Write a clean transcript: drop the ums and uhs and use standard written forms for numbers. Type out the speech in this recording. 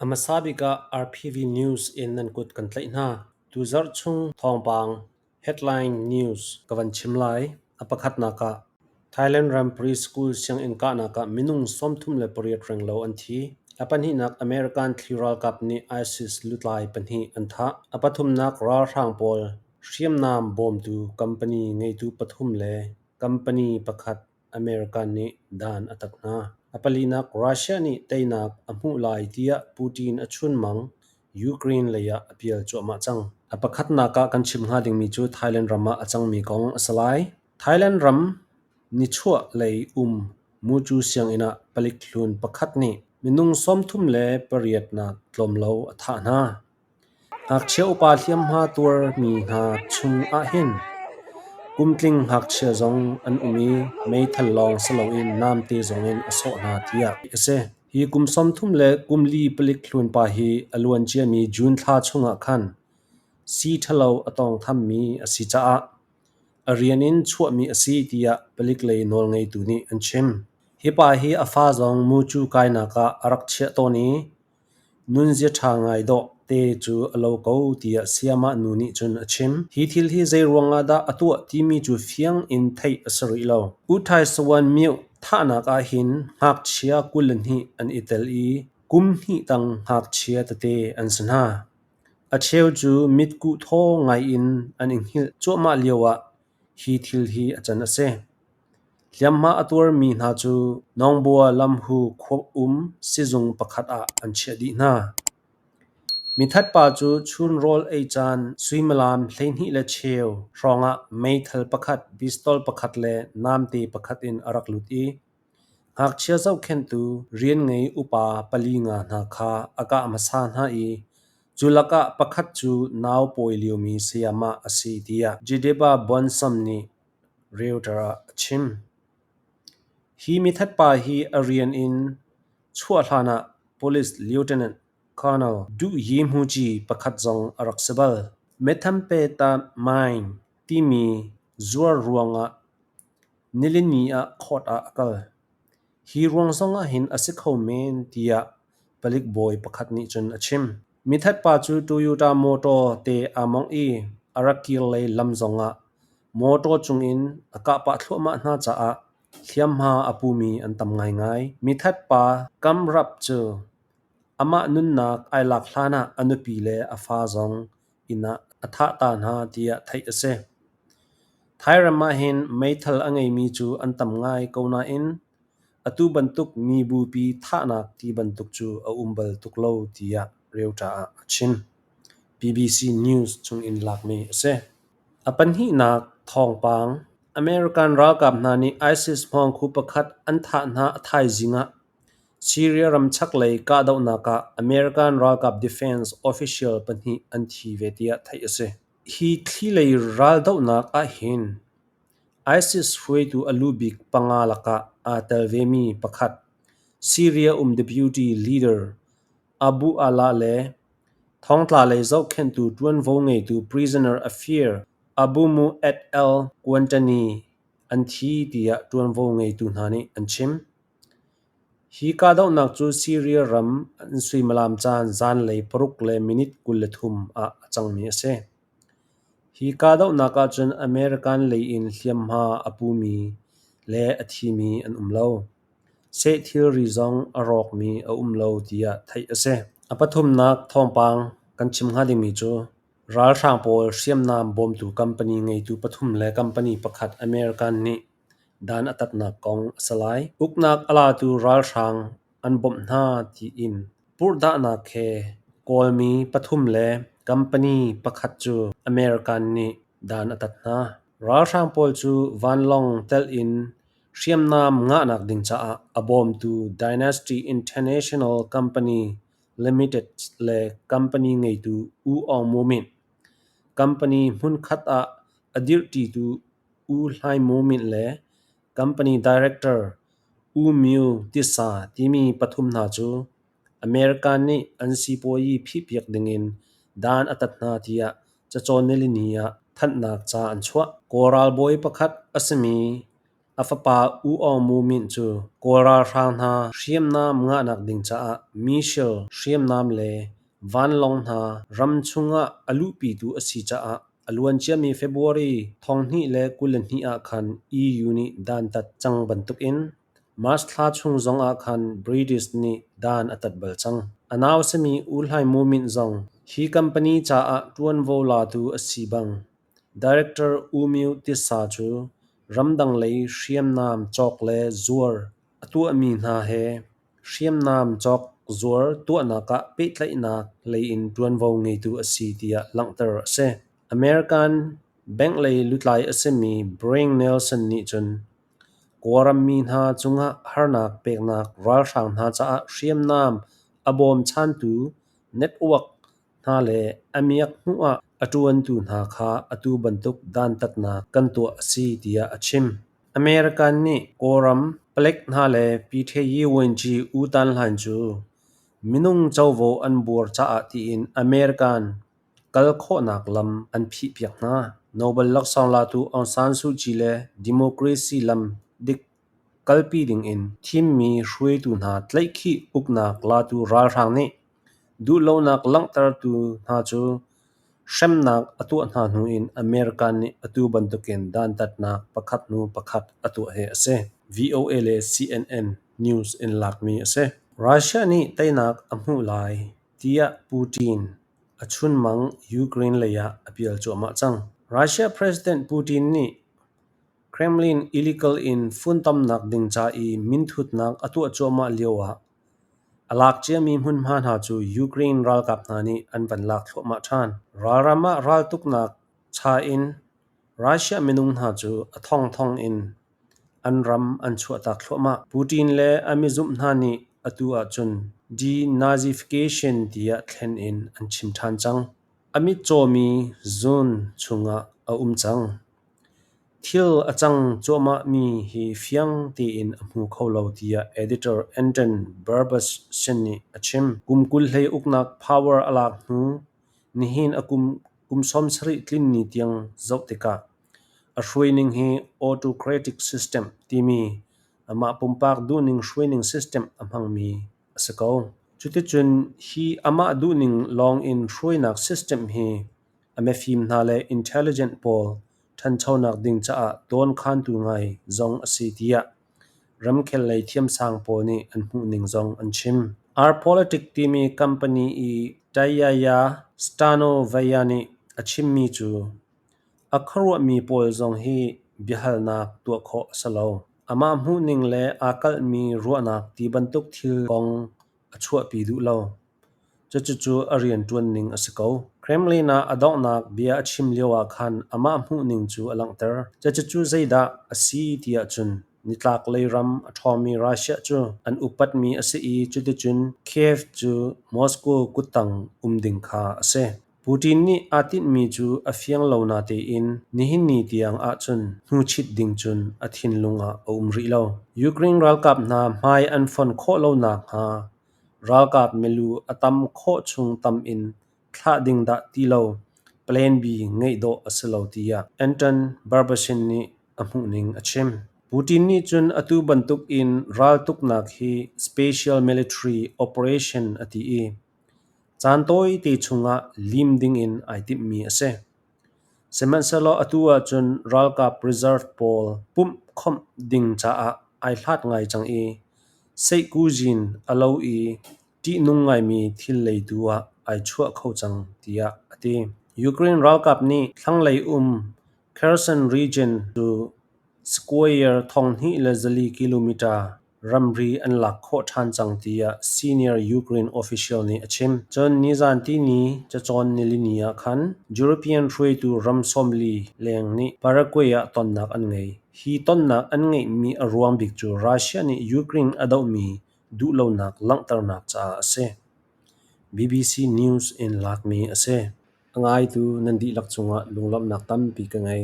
hmasa bik ah RPV News in nan kut kan tlaih hna. Tuzarh chung thawngpang headline news ka van chim lai. A pakhatnak ah Thailand ram preschool sianginn kahnak ah minung 38 renglo an thi. A pahnihnak American thli ralkap nih ISIS lutlai pahnih an thah. A pathumnak ralhrang pawl hriamnam bawmtu company ngeitu pathum le company pakhat American nih dan a tat hna. A palinak Russia nih teinak a hmuh lai tiah Putin a chunmang Ukraine lei ah a pial cuahmah cang. A pakhatnak ah kan chim hnga dingmi cu Thailand ram ah a cangmi kong a si lai. Thailand ram nichuah lei um Mucu sianginn ah palik hlun pakhat nih minung 38 nak tlawmlo a thah hna. Ngakchia upa hliamhma tuarmi hna chung ahhin kumtling ngakchia zong an um i meithal lawng si loin namte zongin a sawh hna tiah a si. Hi kum 34 palik hlun pa hi a luan ciami June thla chungah khan sii ṭhalo a tawngthammi a si caah a rian in chuahmi a si tiah palik lei nawlngeitu nih an chim. Hi pa hi a fa zong mucu kainak ah a rak chiah tawn i nunzia ṭha ngai dawh te cu a lo ko tiah sayamah nu nih cun a chim. Hi thil hi zeiruang ah dah a tuah timi cu fiang in theih a si rih lo. U Thai Sawan Myo thahnak ahhin ngakchia 22 an i tel i kum hnih tang ngakchia tete an si hna. A cheu cu mitkuh thaw ngai in an i hngilh cuahmah lioah hi thil hi a can a si. Hliamhma a tuarmi hna cu Nongbua Lamhu khua um sizung pakhat ah an chiah dih hna. Mithat pa cu chun rawl ei caan suimilam 12:30 hrawngah meithal pakhat, pistol pakhat le namte pakhat in a rak lut i ngakchia zohkhenhtu rianngei upa pali nga hna kha a kah hmasa hna i cu lakah pakhat cu nau pawi liomi sayamah a si tiah Jedeba Bonsom nih Reuters ah a chim. Hi mithat pa hi a rian in chuah hlan ah Police Lieutenant Colonel Duh Yi Hmuci pakhat zong a rak si bal. Methamphetamine timi zuar ruangah nilini ah court ah a kal. Hi ruang zongah hin a si kho men tiah palik bawi pakhat nih cun a chim. Mithat pa cu Toyota mawṭaw te aa mawngh i a rak kir lei lam zongah mawṭaw cungin a kah pah thluahmah hna caah hliamhma a pumi an tam ngaingai. Mithat pa Kam Rap cu amah nunnak ai lak hlanah a nupi le a fa zong inn ah a thah ta hna tiah theih a si. Thairam ah hin meithal a ngeimi cu an tam ngai ko nain atu bantuk mi bupi thahnak ti bantuk cu a um bal tuk lo tiah Reuters ah a chim. BBC News chungin lakmi a si. A pahnihnak thawngpang American ralkap hna nih ISIS hmawngkhu pakhat an thah hna a thaizing ah Syria ram chaklei kahdohnak ah American ralkap defense official pahnih an thi ve tiah theih a si. Hi thlilei raldohnak ahhin ISIS hruaitu a lu bik panga lakah aa tel vemi pakhat Syria um deputy leader Abu Ala le thongtla lei zohkhenhtu ṭuanvo ngeitu prisoner affair Abu Mu'ad al-Quantani an thi tiah ṭuanvo ngeitu hna nih an chim. Hi kahdohnak cu Syria ram an suimilam caan zanlei 6:23 ah a cangmi a si. Hi kahdohnak ahcun American lei in hliamhma a pumi le a thimi an um lo. Seh thilri zong a rawkmi a um lo tiah theih a si. A pathumnak thawngpang kan chim hnga dingmi cu ralhrang pawl hriamnam bawmtu company ngeitu pathum le company pakhat American nih dan a tatnak kong a si lai. Uknak a latu ralhrang an bawmh hna tiin purhdahnak he Kawlmi pathum le company pakhat cu American nih dan a tat hna. Ralhrang pawl cu vanlawng telh in hriamnam ngahnak ding caah a bawmtu Dynasty International Company Limited le company ngeitu U Aung Mu Myint, company hmunkhat ah a dirhṭitu U Hlai Mu Myint le company director U Myo Tisa timi pathum hna cu American nih an sipuazi phihpiak dingin dan a tat hna tiah cacawn nilini ah thanhnak ca an chuah. Kawl ralbawi pakhat a simi A fapa U Aung Mu Myint cu Kawl ralhrang hna hriamnam ngahnak ding caah missile hriamnam le vanlawng hna ram chungah a luhpitu a si caah a luanciami February 2022 ah khan EU nih dantat cang bantukin March thla chung zongah khan British nih dan a tat bal cang. A nau simi U Hlaing Mu Myint zong hi company caah ṭuanvo latu a si bang Director U Myo Tissa cu ramdang lei hriamnam cawk le zuar a tuahmi hna he hriamnam cawk zuar tuahnak ah pehtlaihnak lei in ṭuanvo ngeitu a si tiah langhter a si. American bank lei lutlai a simi Brian Nelson nih cun Kawlram mi hna cungah harnak peknak ralhrang hna caah hriamnam a bawmchantu network hna le a miak hmuh ah a ṭuantu hna kha atu bantuk dantatnak kan tuah a si tiah a chim. American nih Kawlram palek hna le Pyithayi Vuanci U Tan Hlaing cu minung covo an buar caah tiin American kal khawhnak lam an phihpiak hna. Nobel laksawng latu Aung San Suu Kyi le democracy lam dik kalpi dingin thimmi hruaitu hna tlaihkhih uknak latu ralhrang nih duhlonak langhtertu hna cu hremnak a tuah hna hnu in American nih atu bantukin dantatnak pakhat hnu pakhat a tuah hi a si. VOA le CNN news in lakmi a si. Russia nih teinak a hmuh lai tiah Putin a chunmang Ukraine lei ah a pial cuahmah cang. Russia President Putin nih Kremlin illegal in funtomnak ding ca i minthutnak a tuah cuahmah lioah a lak ciami hmunhma hna cu Ukraine ralkap hna nih an van lak thluahmah ṭhan. Ralram ah raltuknak cha in Russia minung hna cu a thongthong in an ram an chuahtak thluahmah. Putin le a mizumh hna nih atu ahcun denazification tiah thlen in an chim ṭhan cang. A mitcawmi zone chungah a um cang. Thil a cang cuahmahmi hi fiang tein a hmu kho lo tiah editor Anton Barbashin nih a chim. Kum 20 hlei uknak power a lak hnu nihin a kum 70 tlin ni tiang zoh tikah a hruaining hi autocratic system timi amah pumpak duhning hruaining system a hmangmi a si ko. Cuticun hi amah duhning lawngin hruainak system hi a mifim hna le intelligent pawl ṭhanchonak ding caah dawnkhantu ngai zong a si tiah ramkhel lei thiamsang pawl nih an hmuhning zong an chim. R-Politic timi company i Tayaya Stanovaya nih a chimmi cu a khuaruahmi pawl zong hi biahalnak tuah khawh a si lo. Amah hmuhning le aa kalhmi ruahnak ti bantuk thil kong a chuahpi duh lo. Cucu a rianṭuan ning a si ko. Kremlin ah a donghnak bia a chim lioah khan amah hmuhning cu a langhter. Cucu zeidah a si tiah cun nitlaklei ram a ṭhawngmi Russia cu an upatmi a si i cuticun Kiev cu Moscow kuttang um ding kha a si. Putin nih aa tinhmi cu a fiang lo natein nihin ni tiang ahcun hnuchit ding cun a thinlung ah a um rih lo. Ukraine ralkap hna hmai an fon khawh lo nakhnga ralkap milu a tam khawh chung tam in thlah ding dah ti lo Plan B ngeih dawh a si lo tiah Anton Barbashin nih a hmuhning a chim. Putin nih cun atu bantuk in raltuknak hi Special Military Operation a ti i caan tawite chungah lim dingin ai timhmi a si. Sihmanhsehlaw atu ahcun ralkap reserve pawl pumh khawmh ding caah ai hlat ngai cang i seihkuzin a lo i ṭihnung ngaimi thil lei tu ah ai chuah kho cang tiah a ti. Ukraine ralkap nih thlanglei um Kherson region cu square 2400 kilometer ramri an lak khawh ṭhan cang tiah senior Ukraine official nih a chim. Cun nizan tihni cacawn nilini ah khan European hruaitu ram 40 leng nih Paraguay ah tonnak an ngei. Hi tonnak an ngeihmi a ruang bik cu Russia nih Ukraine a dohmi duhlonak langhternak caah a si. BBC News in lakmi a si. A ngaitu nan dihlak cungah lunglawmhnak tampi ka ngei.